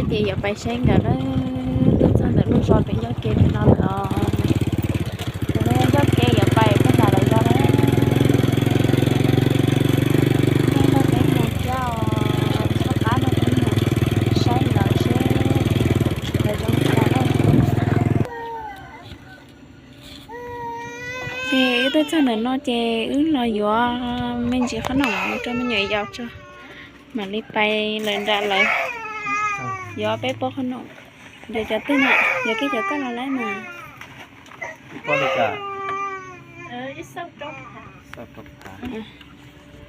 Ces yuav pais saib nkawd na, tuaj txog ntawm lub zos pem ncauj ke pem no lawm os. Ncauj ke yuav pais pem nram lawv zos na. Peb mus thiab os, txoj qab no peb mus saib lawv seb lawv zoo li cas na. Ces wb tuaj txog ntawm no ces wb los yuav me ntsis qhob noom rau me nyuam yaus tso, mam li pais lawm nram lawv. Yuav peb pob qhob noom. Yuav cov twg na? Yuav kiag cov koj los laib mas.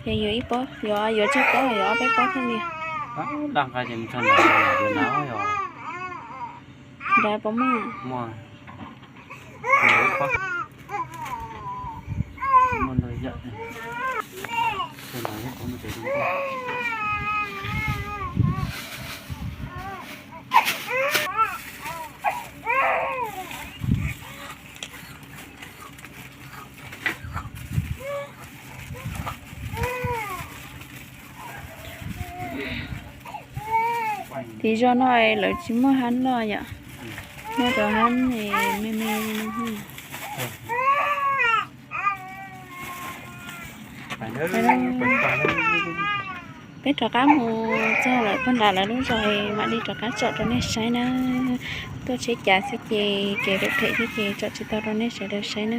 Ces yuav ib pob, yuav, yuav tsawg pob, yuav ob peb pob thiaj li. Nrad puas muaj? Tim zos no lawv tsis muaj hab loj yom, muaj cov hab me me no. Peb rov qab mus txog lawm pog nrad lawv lub zos mam li rov qab tsom rau nej saib na. Tuaj tsheb cav xwb ces kev phem phem thiab ces tsom tsis tau rau nej sawv daws saib na.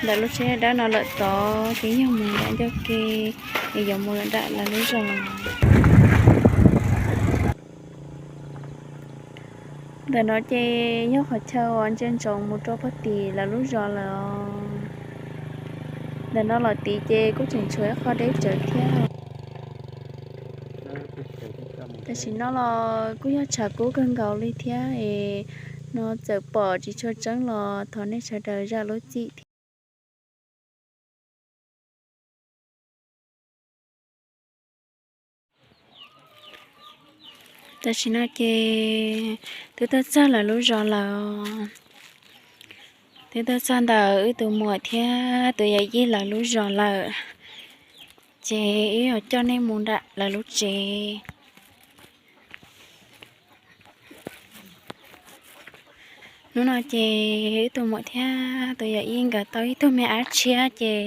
Ntawm lub tsheb dawb no lawm tod ces yog mus nram ncauj ke, es yuav mus nram lawv lub zos. Ntawm no ces yog qhov chaw uas ntsia ntsoov mus rau pog tim lawv lub zos lawm os. Ntawm no los tid ces kuj tseem tshuav ib qho deb tsawv thiab. Tam sim no los kuj yog tshav kub kawg nkaus li thiab es no txawm pom tsis tshua tseeb los thov nej sawv daws zam lub txim thiab. Tam sim no ces twb tuaj txog lawv lub zos lawm. Twb tuaj txog ntawm wb tus muam thiab tus yawm yij lawv lub zos lawm. Ces wb yuav coj nej mus nram lawv lub tsev. Hnub no ces wb tus muam thiab tus yawm yij nkawd tau ib tug me ab tshiab ces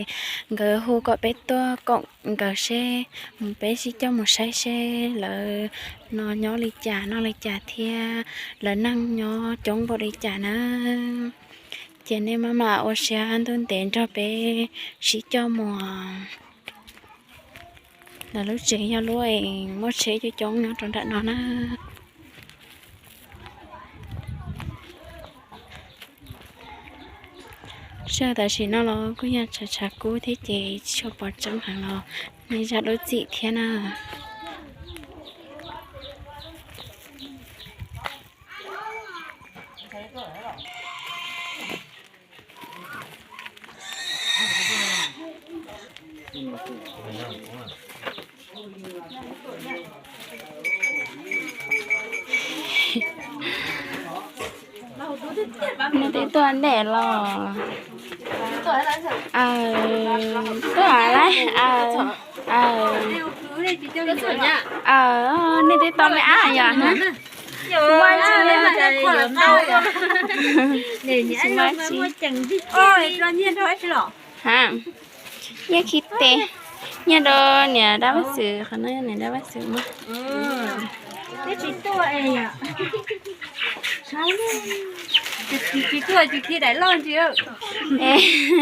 nkawd hu kom peb tuaj koom nkawd seb mus peb sib coj mus saib seb lawv no nyob li cas noj li cas thiab lawv neeg nyob coob npaum li cas na. Ces nej maj mam ua siab ntuj ntev nrog peb sib coj mus. Lawv lub tsev yog lub es muaj tsheb coob coob nyob rau nram no na. Sij hawm tam sim no los kuj yog tshav tshav kub thiab ces tsis tshua pom tseeb heev los nej zam lub txim thiab na. Nej twb tuaj ntej los? Tuaj lawm. Nej twb tau me ab yom? Ha, nyiaj khi tes, nyiaj rau niam dab vaj xwm, qhov no yog niam dab vaj xwm muab.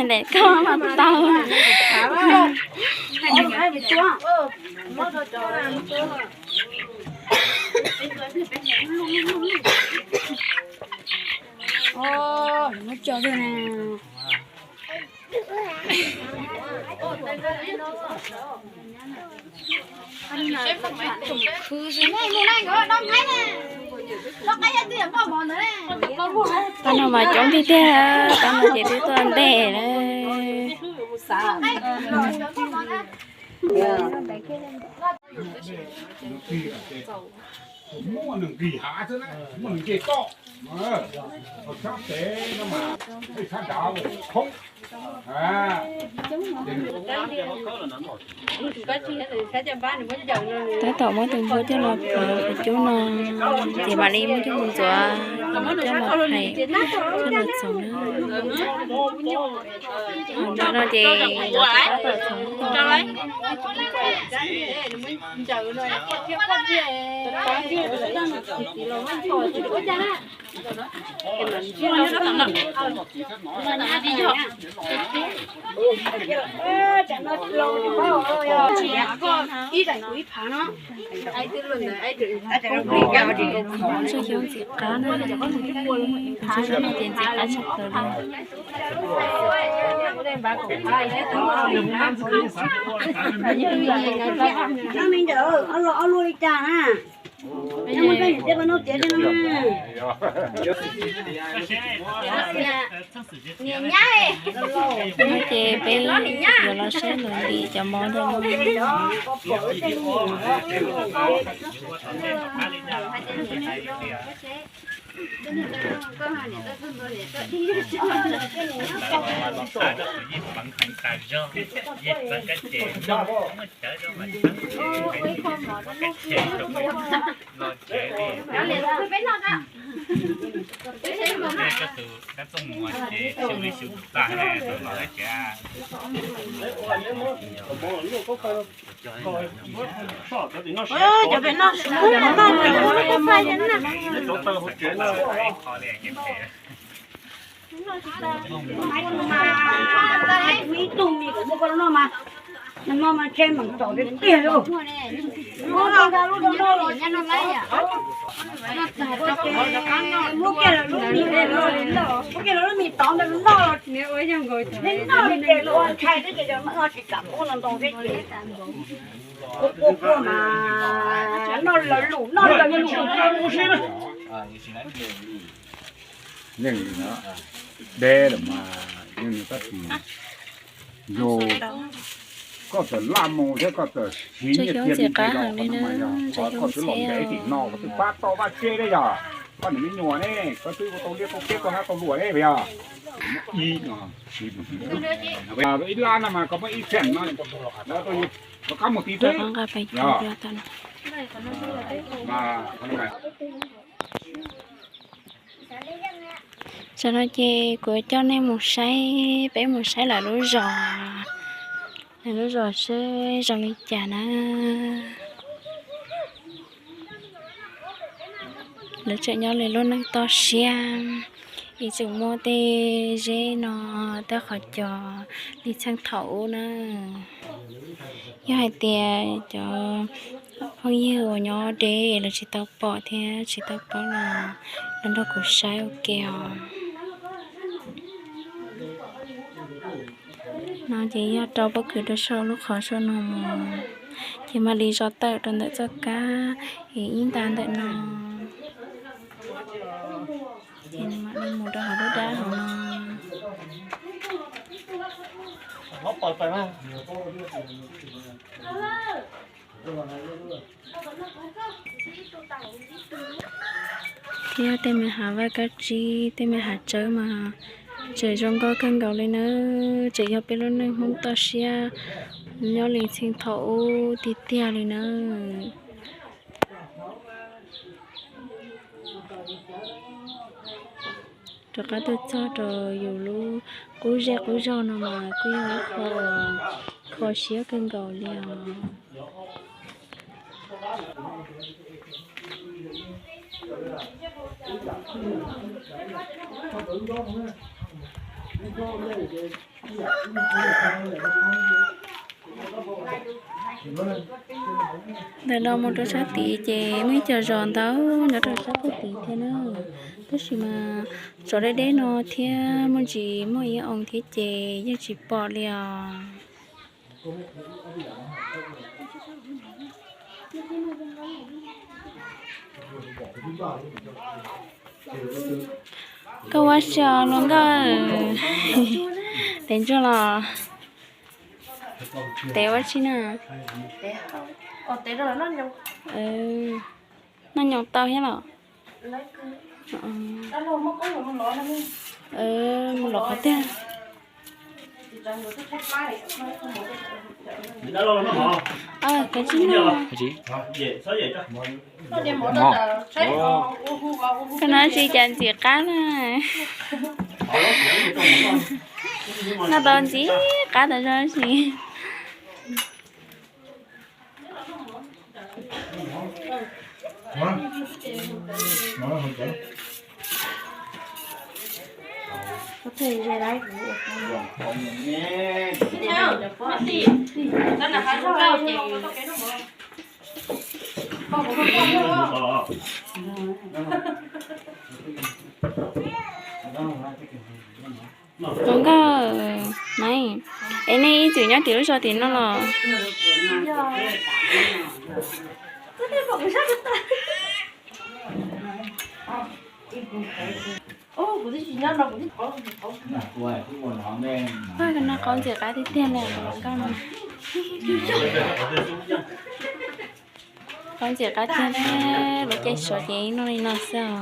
Daim koj mas tau. Tau no mas coob tiag tiag, tau no ces twb tuaj ntej na. Muaj neeg nkig hav xwb na, muaj neeg nce toj, sab pem no mas sab nrad khoob. Tab tom muab tus npua coj los plhws qhov cub no, ces mam li muab coj mus ntxuav, coj los phais, coj los txhoov na. Ntawm no ces tab tom txhoov. Ntxhua xyoob ntxim qab na, ntxhua xyoob no ces ntxim qab tshaj plaws li. Ob lub li cas na? No ces peb yuav los saib lawv ntim cov mov ntawm no. Cov pem noj, cov pem noj, ib tug mis kuv muab koj noj mas, noj mas tshe meem txom tiag tiag lauj. Muab kiag lawv lub mis, muab kiag lawv lub mis tod ntawd noj los. Noj li ces ua ntshai thiab ces noj tsis kam pub ntoo ntoo thiab ces quaj quaj quaj mas noj lawv lus, noj lawv lus. Yeej deb lawm mas yeej tab sis yog koj txawm laj mus thiab koj txawm siv nyiaj txiag li no los qhov no mas yog qhov koj twb los ntev tim no koj twb pab tau vaj tse ne yog koj niam me nyuam ne, koj twb ua tau liaj tau teb tau hab tau luam ne yog. Ib no, ib lab no mas koj muab ib txheem no, rov qab mus tiv xwb. Tam no ces kuv coj nej mus saib, peb mus saib lawv lub zos, lawv lub zos seb zoo li cas na. Lawv tseem nyob li lub neej toj siab, ib tseem muaj tej zeb no tej qhov cos li txheej thaum ub na. Yog hais tias cov phooj ywg uas nyob deb lawv tsis tau pom thiab tsis tau paub los, los nrog kuv saib ua ke os. No ces yog rau pob kws rau saum lub qhov saum no mus, ces mam li zov tawm rau ntawm txoj kab es ib nta ntawm no, ces nws mam li mus rau hauv lub dab hauv no. Thiab tej me hav vaj kab tsib, tej me hav tsawb mas tseem zoo nkauj kawg nkaus li nawb. Tseem yog peb lub neej Hmoob toj siab nyob li txheej thaum ub tiag tiag li nawb. Rov qab tuaj txog rau yus lub qub zej qub zog no mas kuj yog ib qho uas kho siab kawg nkaus li os. Ntawm no mus rau sab tid ces muaj ib co zos ntau nyob rau sab pem tid thiab na. Tab sis mas zos deb deb no thiab muaj ntsis muaj ib oo thiab ces yeej tsis pom li os. Koj ua si os hluas nkauj, tev ntsuag los? Tev ua tsi na? Noj nyoos tau thiab los? Mus los qhov twg? Koj noj tsis cas ntxim qab na. Noj tau ntxim qab tas zog tsis. Zoo nkauj, es nej ib txwm nyob tim lub zos tim no los? Qab no qaub ntxim qab tiag tiag li, qaub ntxim qab tiag, lub caij sov ces noj li no xwb os.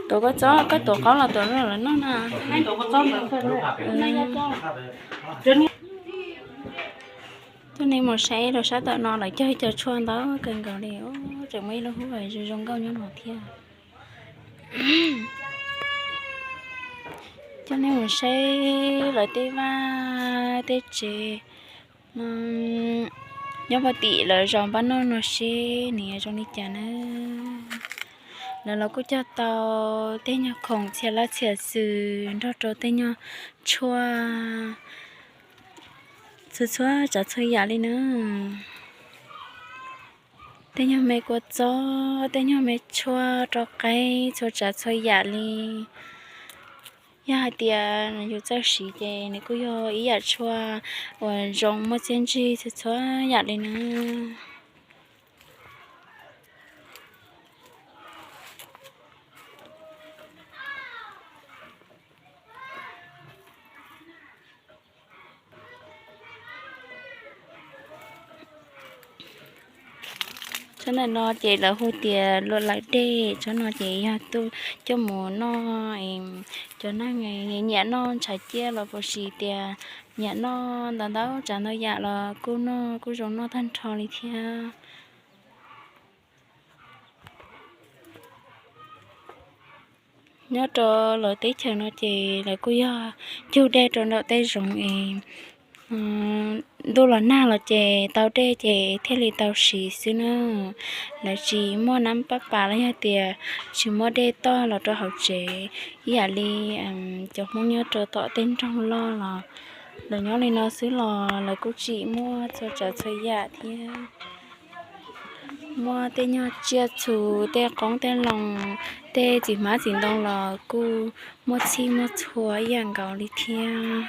Tuav koj txob, koj tuav qaub los tuav loj los noj na. Tuab neeg mus saib rau sab tom no lawv cog ib co tshuaj ntau kawg nkaus li, tseem muaj ib lub hub zoo zoo nkauj nyob no thiab. Coj nej mus saib lawv tej vaj tej tsev no, nyob puag tim lawv zos npab noj no seb nws yuav zoo li cas na. Lawv los kuj cog tau tej nyuag khoom txhia lab txhia xwm nrog rau tej nyuag tshuaj txhua txhua tsav txhua yam li na. Tej nyuag me kua txob, tej nyuag me tshuaj rau qaib txhua tsav txhua yam li. Yog hais tias yus txawj siv ces nws kuj yog ib yam tshuaj uas zoo muaj txiaj ntsig txhua txhua yam li na. Tsob ntawm no ces lawv hu tias luam lawm dej, tsob no ces yog tuaj coj mus noj, cov neeg nyiam noj ntshav ciaj los puas sis tias nyiam noj ntau ntau tsav ntau yam los kuj noj kuj zoo noj tag nrho li thiab. Nyob rau lawv teb chaws no ces lawv kuj yog cug dej rau nraum tej zoov es ntuj los nag los ces tau dej ces thiaj li tau siv xwb na. Lawv tsis muaj nab pab pas los yog tias tsis muaj dej toj los rau hauv tsev ib yam li cov Hmoob nyob rau tom tej nroog loj los lawv nyob li no xwb los lawv kuj tsim muaj txhua tsav txhua yam thiab. Muaj tej nyuag tsiaj txhu, tej qoob tej loo, tej txiv hmab txiv ntoo los kuj muaj txhij muaj txhua ib yam nkaus li thiab.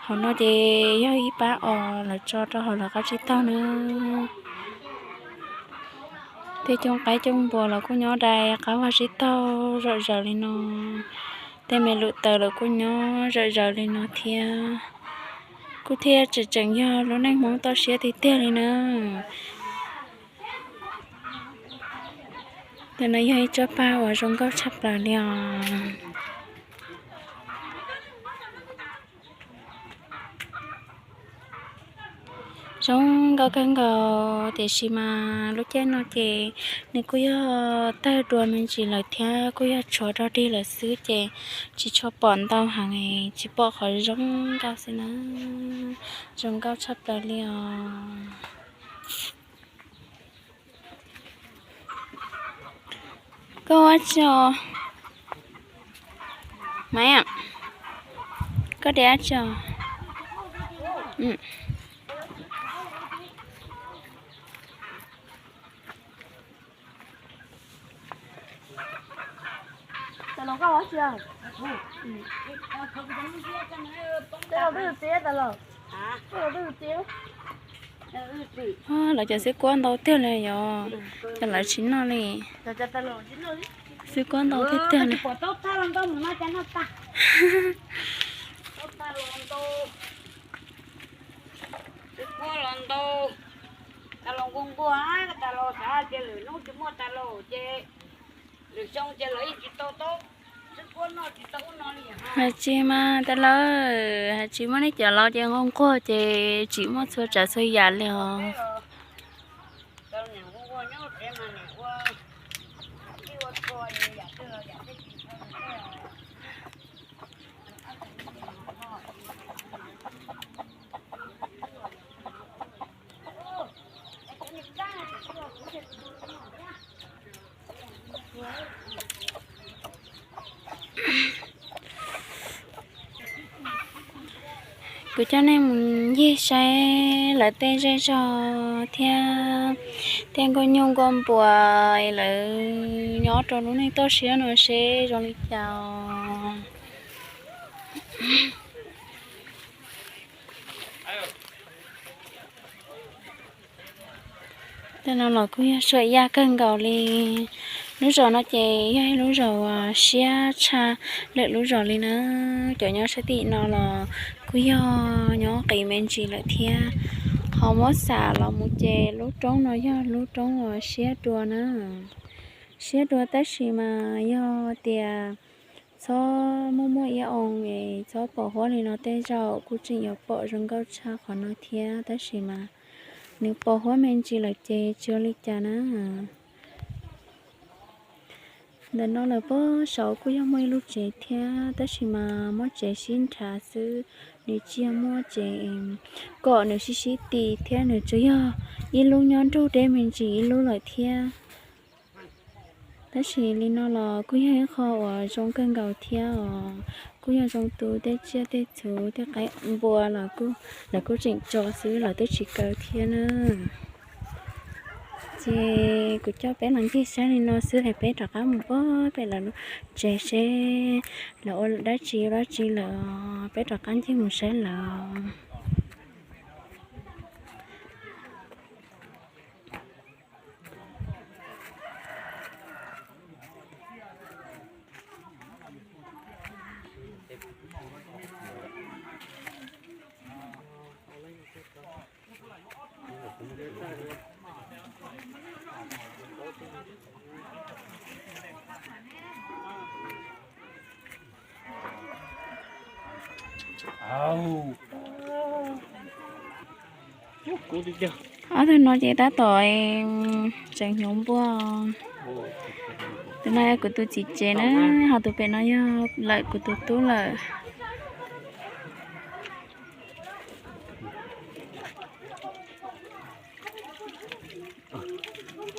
Hauv no ces yog ib pab os lawv tso rau hauv lawv qab tsib taug na. Tej cooj qaib cooj npua los kuj nyob dai qab vaj tsib taug zom zaws li no. Tej me lwm taws los kuj nyob zom zaws li no thiab. Kuj thiaj tseem tseem yog lub neej Hmoob toj siab tiag tiag li na. Ntawm no yog ib tsob paj uas zoo nkauj tshaj plaws li os. Zoo nkauj kawg nkaus tiam sis mas lub caij no ces nws kuj yog tawg dua me ntsis lawm thiab kuj yog tshuav dog dig lawm xwb ces tsis tshua pom ntau heev, tsis pom qhov zoo nkauj xwb na. Zoo nkauj tshaj plaws li os. Koj ua tsi os? Maiv, koj de dab tsi os? Lawv cov xwb kuab ntau tiag li yog, cov lawv tsis noj li. Xwb kuab ntau tiag tiag li. Has tsis mas tais lawm, has tsis muaj nej cov laus ces nquag nquag ces tsis muaj txhua tsav txhua yam li os. Kuv coj nej mus ncig saib lawv tej zej zog thiab, tej nkuaj nyuj nkuaj npua, lawv nyob rau lub neej toj siab no seb zoo li cas. Tej no los kuj yog suam yaj kawg nkaus li. Lub zos no ces yog ib lub zos siab tshaj lwm lub zos li na. Cov nyob sab tim no los kuj yog nyob qis me ntsis lawm thiab. Ho muab xam los mus ces lub roob no yog lub roob uas siab dua na. Siab dua tab sis mas yog tias txhob muaj muaj iab oo es txhob pos huab li no tej zaum kuj tseem yuav pom zoo nkauj tshaj qhov no thiab, tab sis mas nws pos huab me ntsis lawm ces tsis ua li cas na. Ntawm no lawm puag saud kuj yog muaj ib lub tsev thiab, tab sis mas muab tsev sib nrhav xwb, nws tsis yog muaj tsev kom nws sib sib ti thiab, nws tsuas yog ib lub nyob nrug deb me ntsis ib lub lawm thiab. Tab sis li no los kuj yog ib qho uas zoo kawg nkaus thiab os. Kuj yog zoo tu tej tsiaj tej txhu tej qaib npua los lawv kuj tseem tso xwb, lawv twb tsis kaw thiab na. Ces kuv coj peb los ncig saib li no xwb es peb rov qab mus puag pem lawv lub tsev seb lawv ua dab tsi dab tsi lawm, peb rov qab ncig mus saib lawv. Ob tug no ces tab tom tseem hnyuv npua. Tus no yog kuv tus txiv tsev na, ho tus pem no yog lawm kuv tus tub lawm.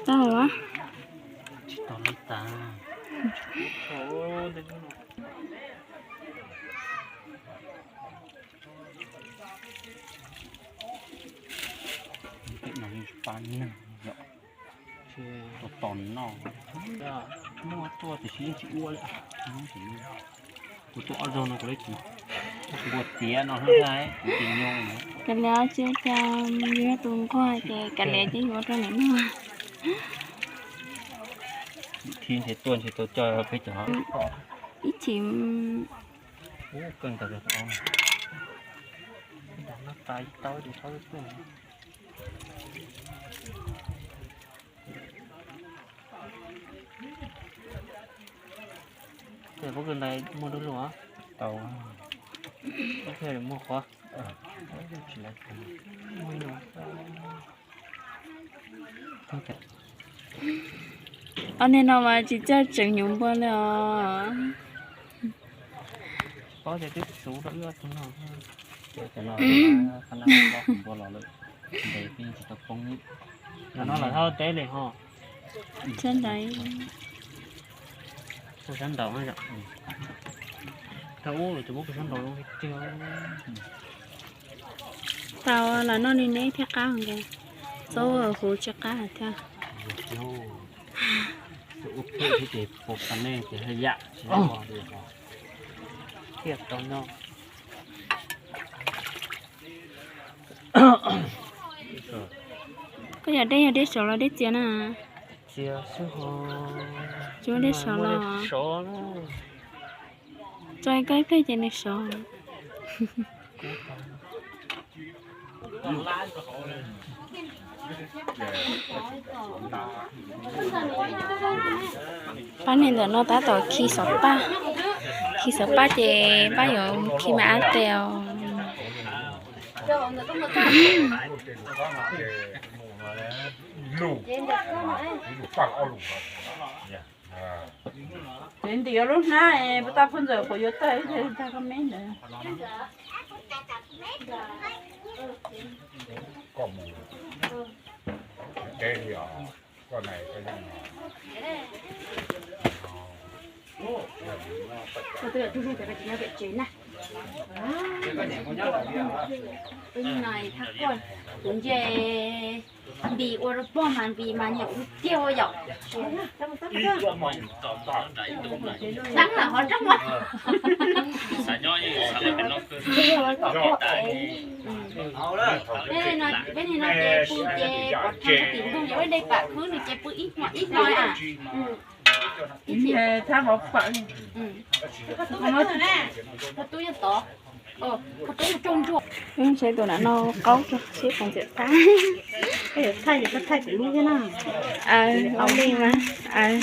Tau los? Tos noj, muaj tuaj tiam sis yeej tsis ua li. Kuv tuaj ob zaug no kuv le tsis npua tiav no hlub kuv tis nyob. Kav liam tsis ua cas, yog tus nquag ces kav liam ces yuav rau lawm no. Thi ntshe tuaj ntshe tau coj peb cov ib chim. Kawg ntawd no tas tau ces tau tuaj. Ces pob kws ntais muaj dub lug tau, muaj qhuav. Ob niag no mas tsis txawj tseem hnyuv npua li os. Pob ces twb xuv rau wb ob tug no. Npua los lawm, ntes peb tsis tau poob. Los no lawm thauj teb li ho. Sab nraud. Sab nraud. Thaum ub lawv tus muab peb sab nraud zoo tiag. Tau los noj li neb thiab qab nkaus. Txob huv tsis qab thiab. Ua phem thiab ces pos pas nej ces haj yam tsis thiaj tau noj. Koj yog dej, yog dej saud los dej txias na? Txias xwb ho. Tsuav dej sov los. Tso koj ib pliag ces nws sov. Pab neeg ntawm no tab tom khi xov paj, khi xov paj ces pab yuav khi mas ab tes os. Ces ntim lub hnab, pab tab phooj ntxawm puas yuav tawg ib tag koj me ntawd. Kuv nce npis ua rau pog mas npis mas nyaum tiag yom. Xav lawm ho rooj. Peb li no ces pw ces pov rhab tim ntug, yog ua dej pam khwb nws ces pw ib hmo ib hmo a. Thab vov pam. Tub yog tod. Tub yog tub ntsuag. Saib tus nam no qaub rau sib qas ntxim qab. Thaij ces koj thaij kuv lub thiab na. Aw, ua li mas. Aw.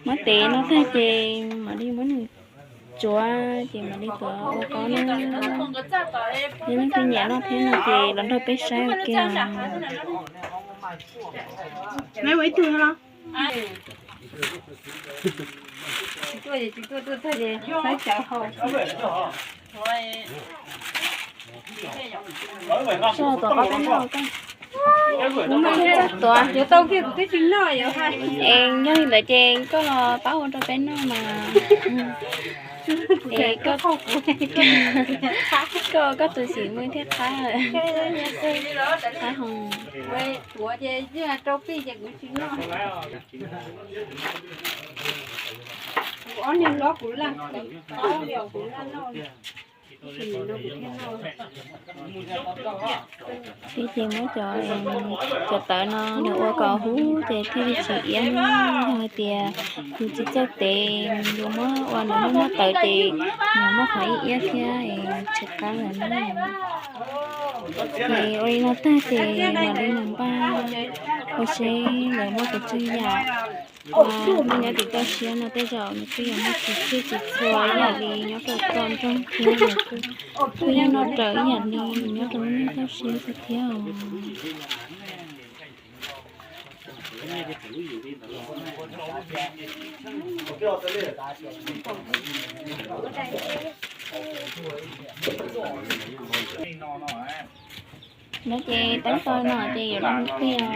Muab tev no tag ces mam li muab nws tsuav ces mam li tuav ua qaub na. Yog leej twg nyiam noj thiab no ces los nrog peb saib ua ke os. Neb ua ib tug no. Tsis tuaj ces tsis tuaj, tuaj tag ces saib cawv hau. Soj tuav qaub peb noj. Tuav, yuav tau kiag kuv twb tsis noj yuav hais. Es yog li ntawd ces koj los pab ua rau peb noj mas. Es koj, koj, koj tus xib hwb thiaj qab. Qab hau. Tuav ces yeej rau pij ces kuv tsis noj. Kuv ob niag hlob kuv laj, kuv laj noj. Peb ces muab cov, cov tawv no nws ua kom huv ces thiaj li tsis iab na. Yog hais tias yus tsis txawj tev, yus muab ua nws muaj muaj tawv ces nws muaj qhov ib iab thiab es tsis qab lawm na. Ces ua li no tag ces mam li mus npaj ua seb lawv muaj tus tswj yam. Muaj nyob tim toj siab no tej zaum nws kuj yuav muaj tsis txhij tsis txhua ib yam li nyob rau toj nroog thiab, nws kuj yeej noj raws ib yam li nyob rau lub neej toj siab xwb thiab os. No ces teeb tau no ces yuav los hu qig os.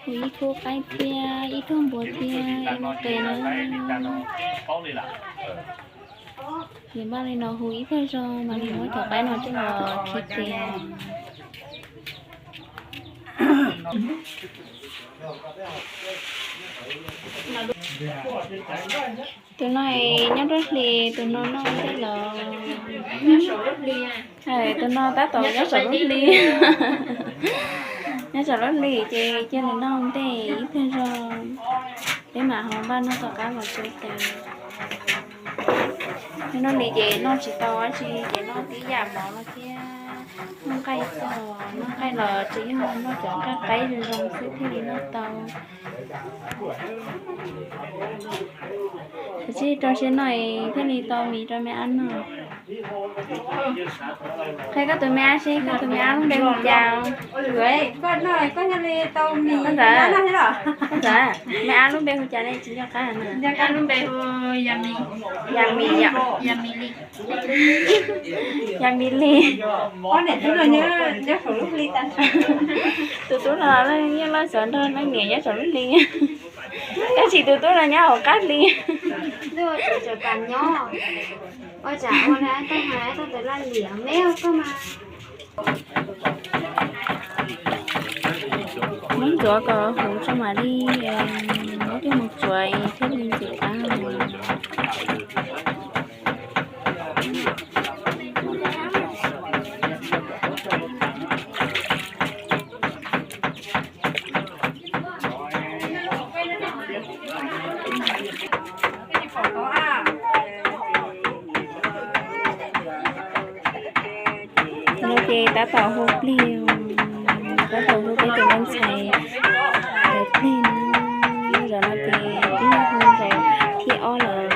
Hu ib khub qaib thiab ib tug npua thiab es mus qig na. Ces npaj li no hu ib pliag zog mam li muab cov qaib no coj los khi tes. Tus no nyob nruab hlis, tus no noj ntej los. Tus no tab tom nyob saum lub hli. Nyob saum lub hli ces cia nws noj ntej ib pliag zog, peb mam ho npaj noj tom qab los tso tes. Nyob lub hli ces noj tsis tau dab tsi ces noj tib yam mov no thiab. Noj nqaij xwb, noj nqaij los tsis yog noj cov nqaij qaib zoo zoo xwb thiaj li noj tau. Kav tsij rau siab noj es thiaj li tau mis rau me ab noj. Qhia koj tus me ab seb koj tus me ab lub npe hu cas. Koj ntxawm, me ab lub npe hu cas ne, tsis nco qab na. Yas Mis yom. Yas Mis Lis. Tus tub no yeej loj xyov nrog leej niam nyob saum lub hli. Tab sis tus tub no nyob hauv qab hli. Muab ntxuav kom huv tso mam li, muab coj mus tsuav thiaj li ntxim qab. No ces tab tom hu plig, tab tom hu peb tus me ntxhais ntawd plig na. Zaum no ces twb yog hu zaum thib ob lawm.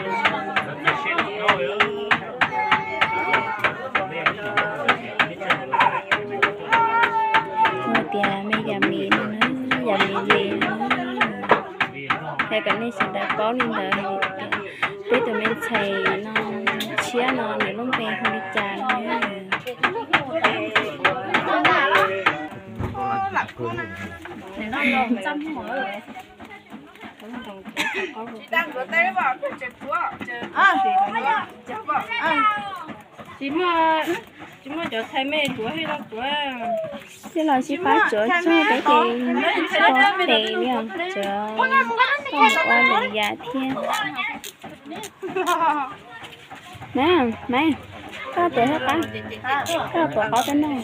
Hu tias me Yam Mis no na, Yam Mis Lis no na. Hais kom nej sawv daws paub li ntawd hais tias peb tus me ntxhais no tshiab no nws lub npe hu li cas no na. Tsis muaj, tsis muaj cov txhais me tuav thiab los tuav. Thiab los sib pab tsuav tsuag peb ces pob tes li os, tsuav ua lwm yam thiab. Maiv, Maiv, koj tuav thiab qab, koj tuav qab peb noj.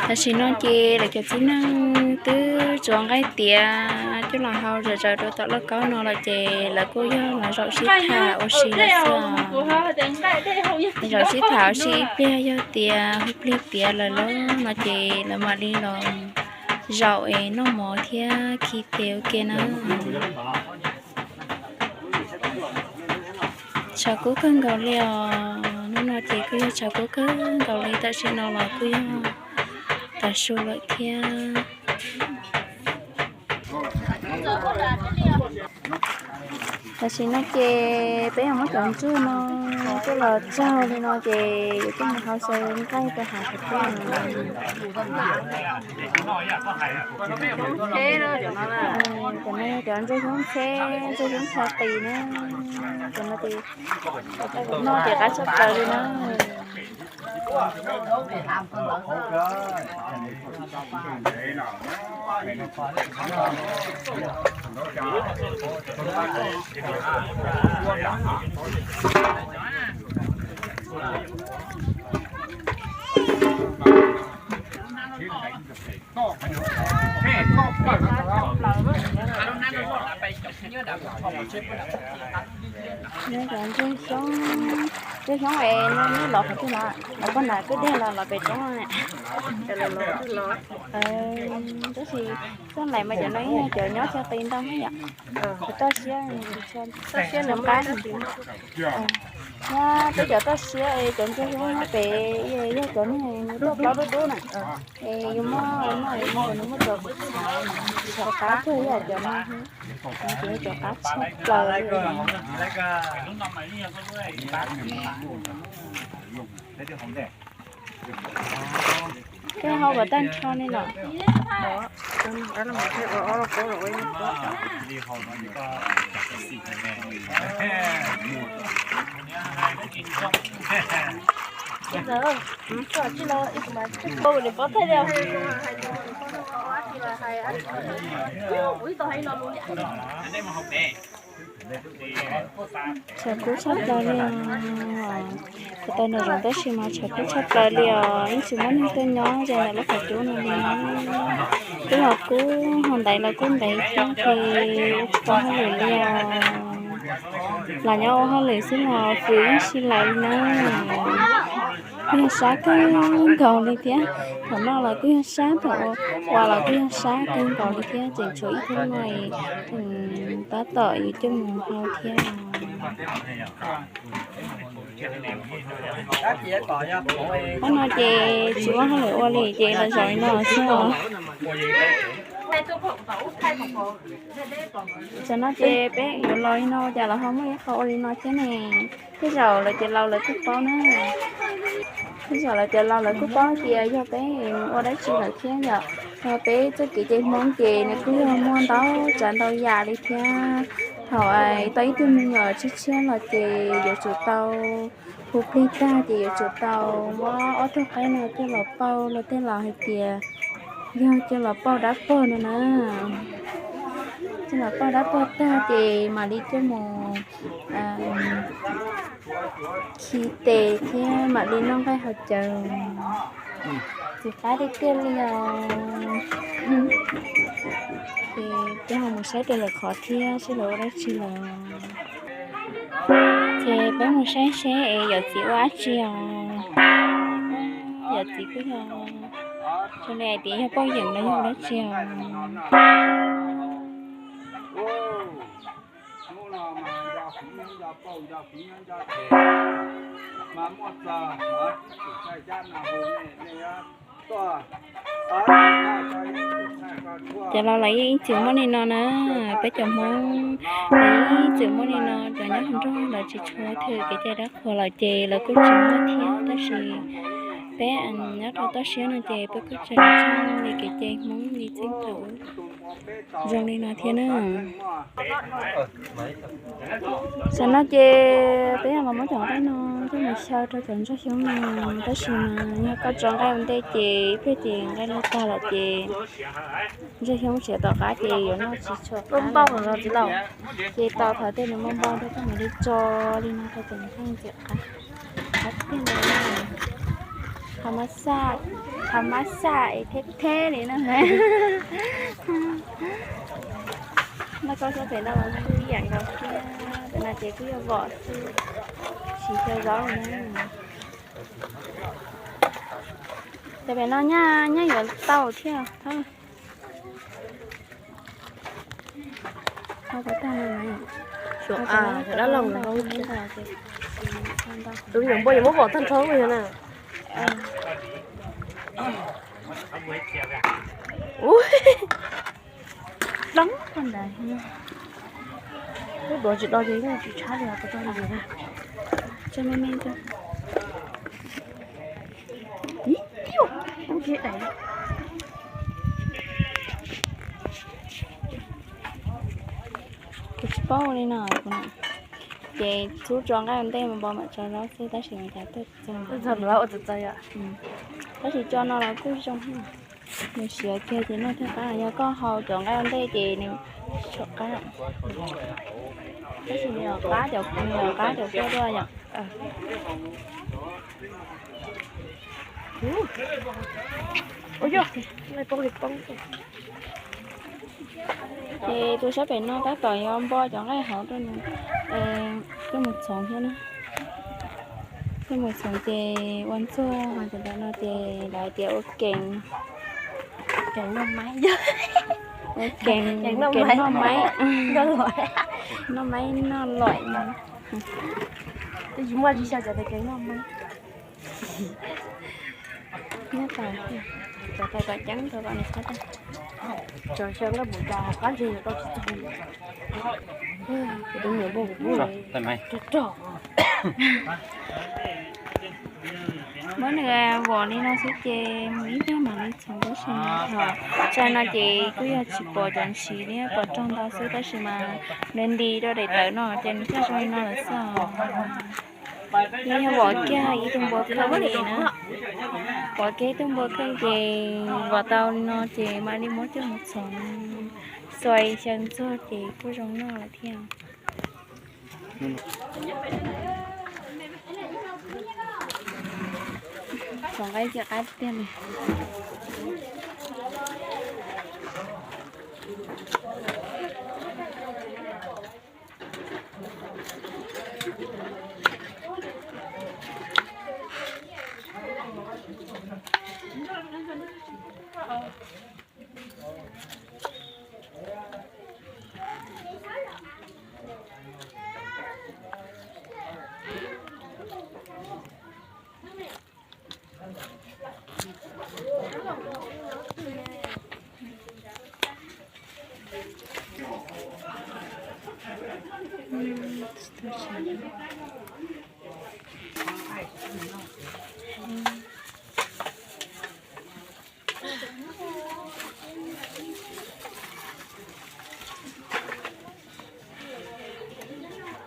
Tam sim no ces lawv cov txiv neej twb tsuav nqaij tiav coj los hau zom zaws rau tom lauj kaub no lawm ces lawv kuj yog los zaum sib tham ua si lawm xwb os. Zaum sib tham ua si ib pliag yog tias hu plig tiav lawm lauj no ces lawv mam li los zaum es noj mov thiab khi tes ua ke na. Tshav kub kawg nkaus li os, hnub no ces kuj yog tshav kub kawg nkaus li, tam sim no los kuj yog tav su lawm thiab. Tam sim no ces peb yog muab cov ntsuag no coj los tsaug li no ces yuav coj mus hau xyaw nqaij rau hav xyaw kub. Cov no cov ntsuag xyoob ntxheb, ntsuag xyoob ntxhab qis na, cov no ces noj ces qab tshaj plaws li na. Nyob cov ntsuag xyoob, ntsuag xyoob es nws lov qhov twg los, lov pog nram kwj deg los lov pem roob ne? Tab sis txoj lais mas cov no yog cov nyob chaw qis ntau yom, cov toj siab, toj siab nws qab. Nyob peb cov toj siab es cov ntsuag xyoob nyob pem, yog cov niag tuaj plaub dub dub na. Es yus muab noj es nws muaj cov qab, tsuas yam cov no, cov qab tshaj plaws li. Koj hau kom tag nrho li los? Tshav kub tshaj plaws li os. Puas tau nram zoov tab sis mas tshav kub tshaj plaws li os, yeej tsis muaj neeg tuaj nyob ze ntawm lub qhov cub no li na. Kub los kub, hau ntaiv los kub ntaiv thiab ces ua tsis tau hauj lwm li os. Los nyob ua hauj lwm xwb los fws yeej sib laim li na. Kuj yog sab kawg nkaus li thiab, thaum noj los kuj yog sab, thaum ua los kuj yog sab kawg nkaus li thiab, tseem tshuav ib thoob no tab tom yuav coj mus hau thiab. Qhov no ces tsis muaj hauj lwm ua li ces los zaum li no xwb os. Tam no ces peb yuav los li no cas los ho muaj ib qho ua li no thiab ne. Tej zaum lawv cov laus lawv kuj paub na. Tej zaum lawv cov laus lawv kuj paub tias yog peb ua dab tsi lawm thiab yom. Yog peb txoj kev cai Hmoob ces nws kuj yog muaj ntau tsav ntau yam li thiab. Thaum tau ib tug me nyuam tshiab tshiab los ces yuav tsum tau hu plig tag ces yuav tsum tau muab ob tug qaib no coj los pauj, luag tej laus hais tias yog coj los pauj dab pog no na. Coj los pauj dab pog tag ces mam li coj mus khi tes thiab mam li noj nqaij haus cawv. Txiv qab tiag tiag li os. Ces peb ho mus saib rau lawv qhov thiab seb lawv ua dab tsi lawm. Ces peb mus saib seb es yawm txiv ua dab tsi os. Yawm txiv kuj yog, zoo li hais tias yog pauj yeem los yog dab tsi os. Cov laus los yeej ib txwm muaj li no na, peb cov Hmoob los yeej ib txwm muaj li no, cov nyob hauv nroog los tsis tshua thwm kev cai dab qhuas lawm ces lawv kuj tsis muaj thiab, tab sis peb nyob rau toj siab no ces peb kuj tseem tshuav li kev cai Hmoob li txheej thaum ub zoo li no thiab na. Tam no ces peb yuav los muab cov nqaij no coj mus xyaw rau cov ntsuag xyoob no, tab sis mas yog koj tso nqaij ua ntej ces ib pliag ces nqaij noj tag lawm ces ntsuag xyoob siav tom qab ces yuav noj tsis tshua qab. Ces tos thaum tej nws npau npau rau koj mam li tso li no rau cov ntsuag ntxiv qab. Qab tiag li, qhov mab xaj, qhov mab xaj es theb theb li no. Noj koj sab pem no los kuj ib yam nkaus thiab, pem no ces kuj yog vom xwb, tsis xyaw zaub li na. Ces pem no nyaj, nyaj yuav tau thiab. Suav dab laug, tus nyuam npua yuav muab vom tag nrho yog na. Dloob ko ntawd, lub duav tsis do ces yeej tsis tshab li os, tso me me. Kuv tsis paub li no, ces txhub tso nqaij ua ntej mas npau mam tso zaub xwb, tab sis mas cas tuaj txog ua txog txog yom. Tab sis tso no los kuj zoo, nws siav kiag ces noj thiaj qab, yog koj hau cov nqaij ua ntej ces nws tsis tshua qab. Tab sis nws qab cov, nws qab cov kua dua yom. Ces tus sab pem no tab tom yuav npo cov nqaij hauv rau nws coj mus txhoov thiab na. Coj mus txhoov ces ua ntxuag, ho cov ntawm no ces lawv hais tias ua kees, kees noj maib, ua kees, kees noj maib, noj maib noj loim no. Twb tsis muaj tsis xyaw cov tias kees noj maib. Nyob tau, cov tais kom ceeb rau kom nws txhob tag. Cov xyaw nqaij npaum cas hauv qab ntseg yuav tau tsis txog li. Kuv tus me nyuam npua kuv pub rog rog. Muab nws vom li no xwb ces mus ib pliag mam li txhoov tab sis mas thaum tsa no ces kuj yog tsis pom cov ntsis li, pom rog ntau xwb tab sis mas nws nti rau daim tawv no ces nws thiaj zoo li no lawm xwb os. Nws yog vom kiag ib tug npua kheej li na. Vom kiag ib tug npua kheej ces vom tau li no ces mam li muab coj mus txhoov, xuas xyaw ntxuag ces kuj zoo noj lawm thiab. Txhoov nqaij ntxim qab tiag li.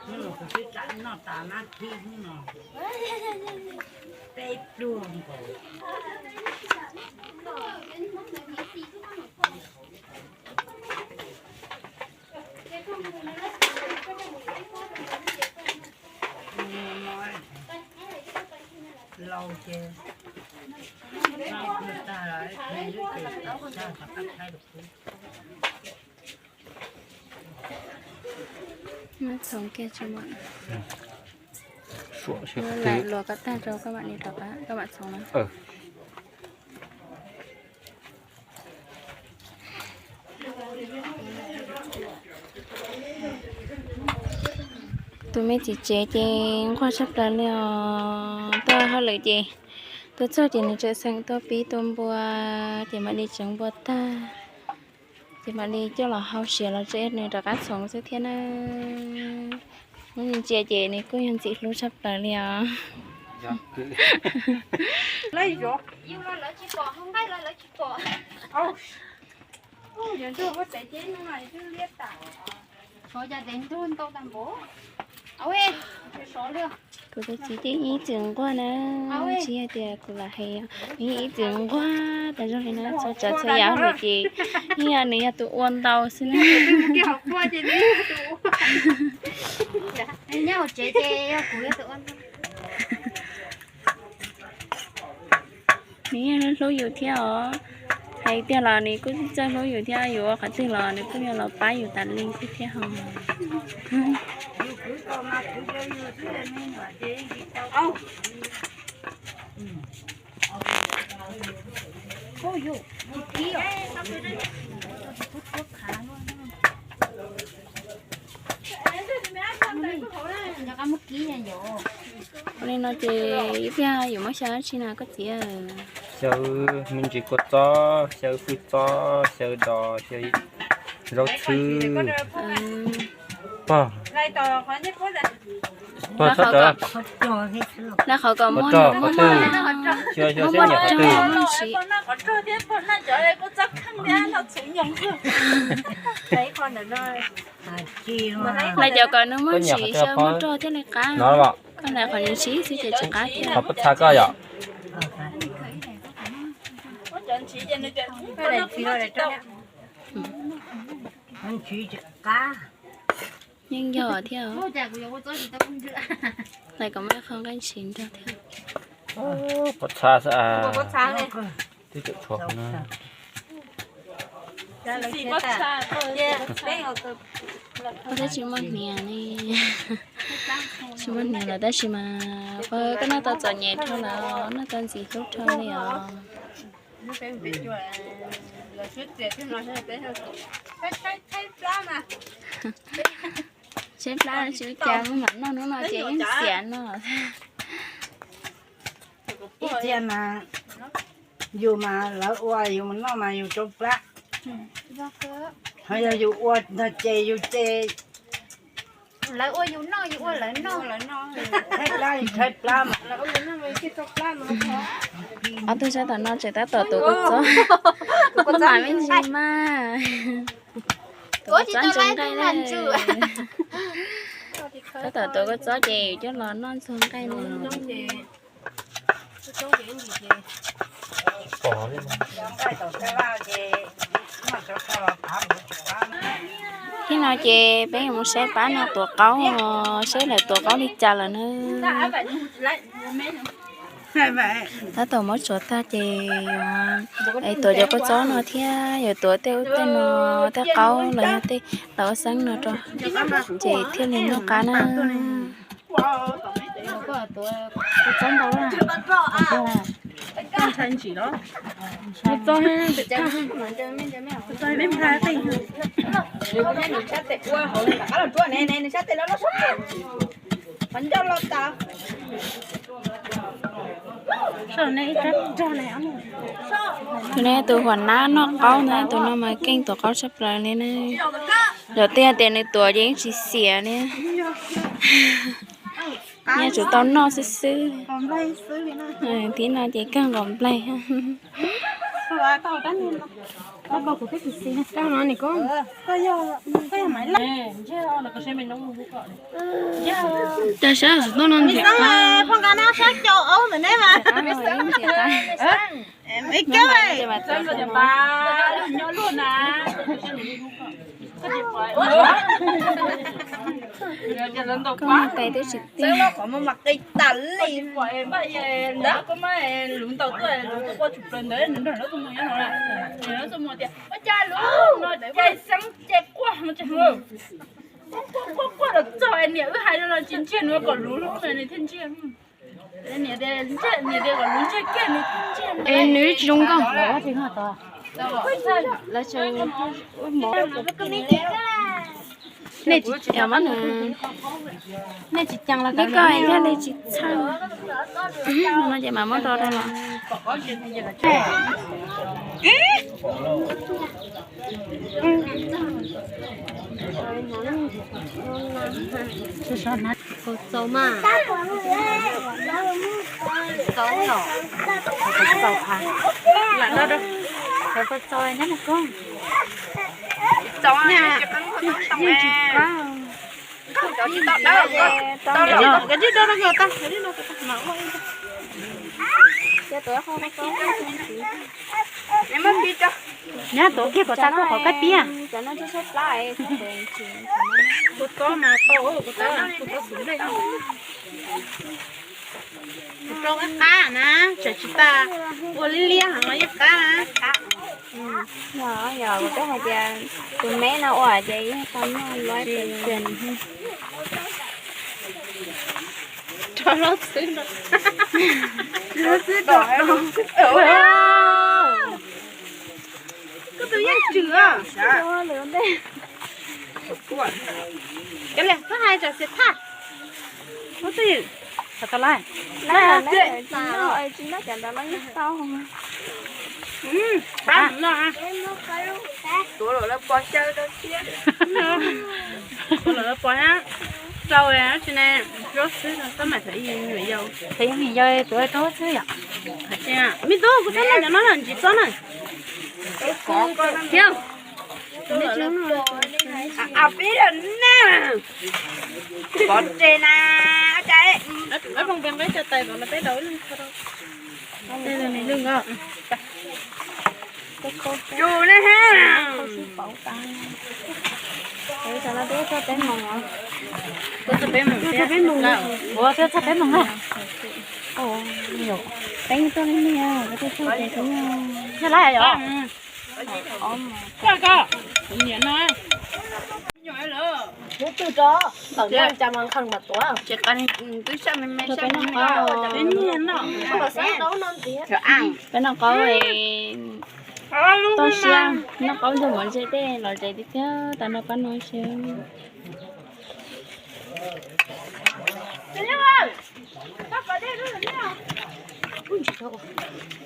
Hnub no kuv twb tsa noj tas nab thib hnub no, peb pluag nkaus. Laus ces Muab txhoov kiag tso. Lam luas kom tag rau koj mam li rov qab, koj mam txhoov na. Tus me txiv tsev ces nquag tshaj plaws li os. Tuaj hauj lwm ces tuaj txog ces nws tseem xeem tuaj pib tua npua, ces mam li tseev npua tag, ces mam li coj los hau siav los tso nws rov qab txhoov xwb thiab na. Muab ntsia ces nws kuj yog ntxim hlub tshaj plaws li os. Kuv tus txiv tsev ib txwm nquag na, tsis yog tias kuv lam hais, nws ib txwm nquag tas zog li na, txhua tsav txhua yam lawm ces yeej yog nws yog tus ua ntau xwb na. Nws yeej hlub yus thiab os. Hais tiag los nws kuj txawj hlub yus thiab, yus ua qhov twg los nws kuj yuav los pab yus tas li xwb thiab hos. Ua li no ces ib pliag yuav muab xyaw dab tsi na koj txiv? Xyaw me ntsis kua txob, xyaw fwj txob, xyaw dos, xyaw zaub txhwb. Pog, pog txhob tawm. Lawv qhov kom muaj qhov twg, xyuas xyuas seb nyiam qhov twg. Lawv cov kom nws muaj ntsis xyaw muaj rog thiaj li qab. Koj lam qhov ntsis xwb ces tsis qab thiab. Qhov pob txha koj yom? Yeej yog thiab. Lawv kom muaj qhov nqaij ntsis nrog thiab. Pob txha xwb. Twb tseem tshuav na. Tab tsis muaj hniav ne. Tsis muaj hniav lawm tab sis mas koj noj tau txom nyem dhau lawm, noj tau ntxim hlub dhau li os. Tshaib plab tsis ua cas, mam noj hnub no ces yeej xiav no. Ib txhia mas yus mas lawv ua yus mus noj mas yus tsau plab. Ho yog yus ua ntag ces yus ces lawv ua yus noj, yus ua lawv noj. Tshaib plab, tshaib plab mas. Ob tug sab tom no tseem tab tom tuav kua txob. Kua txob me ntsis mas. Tuav tsis tau ntxuag nqaij na. Tab tom tuav kua txob ces coj los noj ntxuag nqaij na. Thiab no ces peb yuav mus saib pab no tuav qaub, saib lawv tuav qaub li cas lawm na. Tab tom muab tsuav tag ces yuav tuav cov kua txob no thiab yuav tuav tej ub tej no, tej qaub los yog tej lawv ua xeeb no rau, ces thiaj li noj qab na. Tus no tus huam nab noj qaub ntag, tus no mas keej tuav qaub tshaj plaws li na. Yog tiag tias nws tuav ces yeej tsis xiam li. Nyiaj tsuas tau noj xwb xwb. Thib no ces kawg nqaus nplaig. Cas sab xov tooj no ntiam qab. Koj mas tais twb tsis tij. Quaj quaj los txog niam wb hais los tsis ntsiag, nws kom luv hlo nws thiaj ntsiag. Es nws tsis zoo nkauj. Nej tsis, nej tsis, nej koj thiab nej tsis txhawj no ces mam muab do rau los. Txaus mas. Txaus no. Txaus a. Lam no rau. Txaus nyob no koj. Txaus na. Tsis qab. Nyab tuav kiag kom tag koj qhov kab tiag. Kuv tob mas tau, kuv tob, kuv tob xub nplej. Kuv rau qab qab na, tsam tsis tas, ua liab liab heev los yeej qab na. Yog, yog kuv twb hais tias tus me no ua ces yeej tau noj lawm. Rau lub xwb no. Lub xwb rau. Koj tus yeej tswm os. Cov liam koj hais tsam xiav thaj. Ub twj ywm, xav tau lawm. Tsis noj cov ntawd los yeej tau. Tuav los lawv pos xyaw rau thiab. Tuav los lawv pos thiab. Rau tsis ne, rau xwb no, tab mam thaum ib me nyuam yau. Thaum ib me nyuam yau tuav rau xwb yom. Hais tias, me tub, kuv txhob noj cov no na, ntsis txob na. Thiab. Pib na. Pov tseg na. Peb poo peb nqaij cov tais no peb daus ib leeg kho rau. Tes me lwj os. Tus ne ha. Peb txog peb moos. Peb txog peb moos. Ua peb txog peb moos na. Teeb tuaj li niag, koj tuaj txog ces twb yog lawm yom. Koj, koj, kuv niam no. Kuv twb rov tawm noj cas mas nkhaws mas tuav. Ces qas twb saj me me saj me me. Peb noj qaub, toj siab noj qaub nrog mov ze dej los ze tiag tiag, tas no pab no xwb.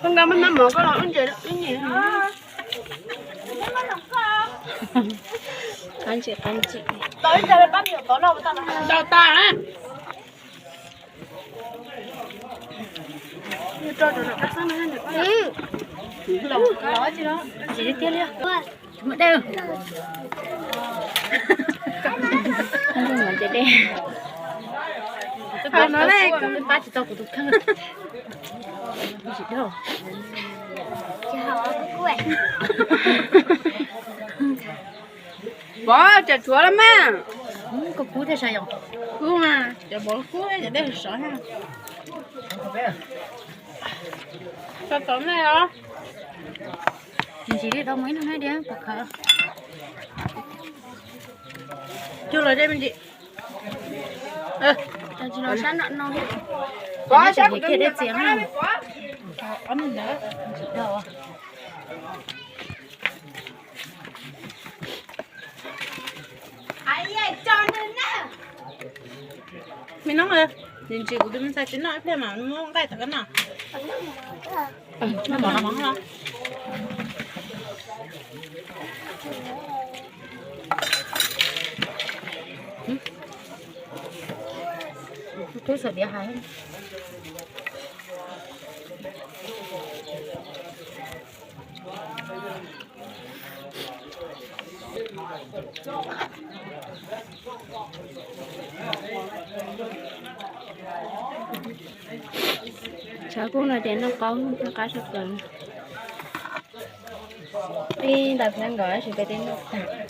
Koj nkag maj maj mov koj los ub ntses ib nyuag. Qab ntsim qab ntsim. Tau ib tag pab me nyuam tod noj tau na. Tau tas na. Los tsis tiag li. Mus dej. Mus dej. Pab tsis tau kuv tus kheej. Pov, tsam tshuav los mas. Koj kub thiab sav yom. Kub mas, cov pov kub cov dej sov thiab. Tau tom nej os. Ntsis li tau mus ib hnub diam pov khawv. Cug los dej me ntsis. Tsis los sab no no. Pov, sab kuv tus dej txias na. Me no, ntsis kuv tus me ntxhais tsis noj ib pliag mas muab nqaij tau koj noj. Noj mov los mov los. Tub xav diav hais. Tshav kub no ces noj qaub qab tshaj plaws. Ib nta phab nkaus tab sis peb twb noj tag.